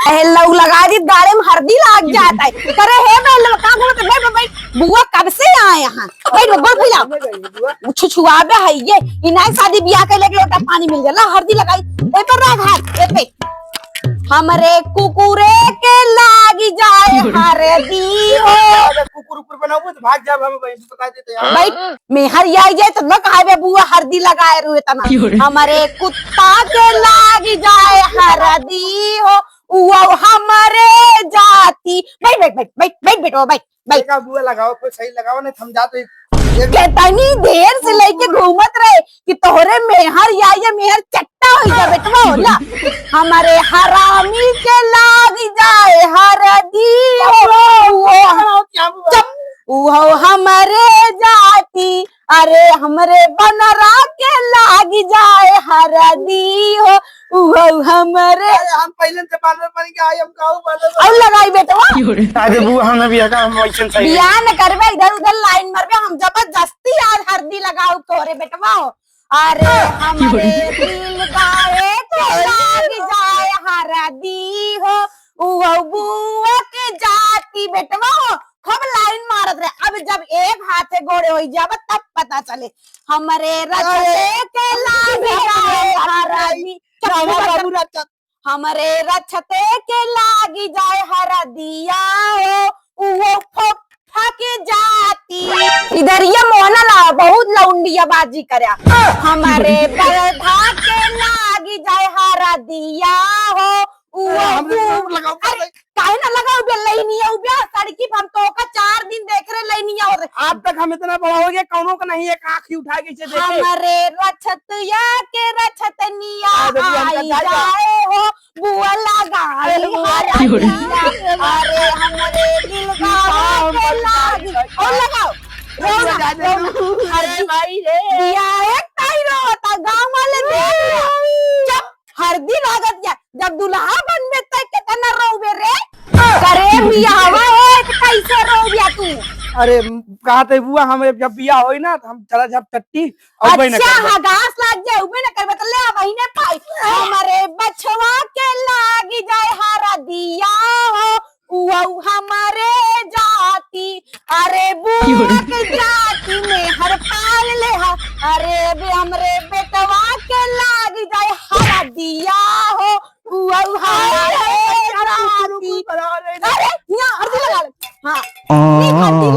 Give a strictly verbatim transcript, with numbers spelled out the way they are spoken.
ए, लौ लगा दी, गाले में हरदी लाग जात है। करे हे बहन, का बोलत है? बैठ, बैठ, बैठ। बुआ कब से आए यहाँ? बैठ, गोड़ फैलाओ। छुछुआबे है ये। इनाय शादी बियाह के लेके लोटा पानी मिल जाला, हरदी लगाई। ए पर रख हाथ, ए पे। हमरे कुकुरे के लागी जाए हरदी हो। कुकुर उकुर बनाओ तो भाग जाब हम, वहीं से बता देते हैं। बैठ, मेहर आई जाए तो न कहावे बुआ हरदी लगाए रुए तना। हमरे कुत्ता के लागी जाए हरदी हो, वो हमरे जाति। बैठ, बैठ, बैठ, बैठ, बैठ, बेटवा, बैठ, बैठ। देखा बुआ लगाओ, कोई सही लगाओ, नहीं तो हम जाते एक, एक कितनी देर से लेके घूमत रहे कि तोहरे मेहर या ये मेहर चट्टा हो जा बेटवा हो ना। हमरे हरामी के लाग जाए हरदी हो, वो क्या हुआ? चुप, वो हमरे जाति, अरे हमरे बनरा के लाग जाए हरदी हो, उहो हमरे। अरे हम पहले से बानर बन के आए, हम काऊ बानर बन और लगाई बेटवा। अरे बुआ, हम बिया का, हम वैसे सही। बिया न करबे, इधर उधर लाइन मरबे, हम जबरदस्ती आज हरदी लगाऊ तोरे बेटवा हो। अरे हमरे दिल गाए के लाग जाए हरदी हो, उहो बुआ के जाति बेटवा हो। खूब लाइन मारत रहे। अब जब एक हाथे गोड़े होई जाब तब पता चले। हमरे रचते के लागी जाए हरदी। रामा बाबू रचत। हमरे रचते के लागी जाए हरदिया हो, उहो फुफ्फा के जाति। इधर ये मोहना ला, बहुत लौंडिया बाजी करया। हमरे बरधा के लागी जाए हरदिया हो, उहो अरे, हमरे फुफ-, जरूर लगाओ, अरे, काहे ना लगाओ बे, लइनिया उबिया सड़की पर हम तो का चार दिन देख रहे लइनिया और आप तक हम इतना बड़ा हो गया, कौनो का नहीं एक आँख ही उठा के इसे देखे। हमरे रछतिया के रछतनिया अरे, बुआ, हमका आई जाए जाए हो, बुआ लगाई अरे, बुआ हरदिया। अरे, हमरे दिल गावा के लागी। और लगाओ, रो ना, रो ना। हरदी भाई रे। बिया एक ताई रोता, गाँव वाले देख लिया। चुप। हरदी लागत या, जब दुल्हा बनबे त केतना रोबे रे? करे बियाहवा होए त कैसे रोबिया तू? अरे, कहा थे बुआ, हम जब बियाह होई ना, त हम चला जाब टट्टी, अउबे ना अच्छा, करबे। हगास लाग जाए, उबे ना करबे, त ले आ बहिने पाई। हमरे बछवा के लागी जाए हरदिया हो, उहउ हमरे जाति, अरे बुआ के जाति में हर पाल ले हा, अरे बे हमरे बेटवा के लाग जाए हरदिया हो, उहउ हमरे जाति। अरे, यहाँ हरदी लगा ले। हाँ, ये हरदी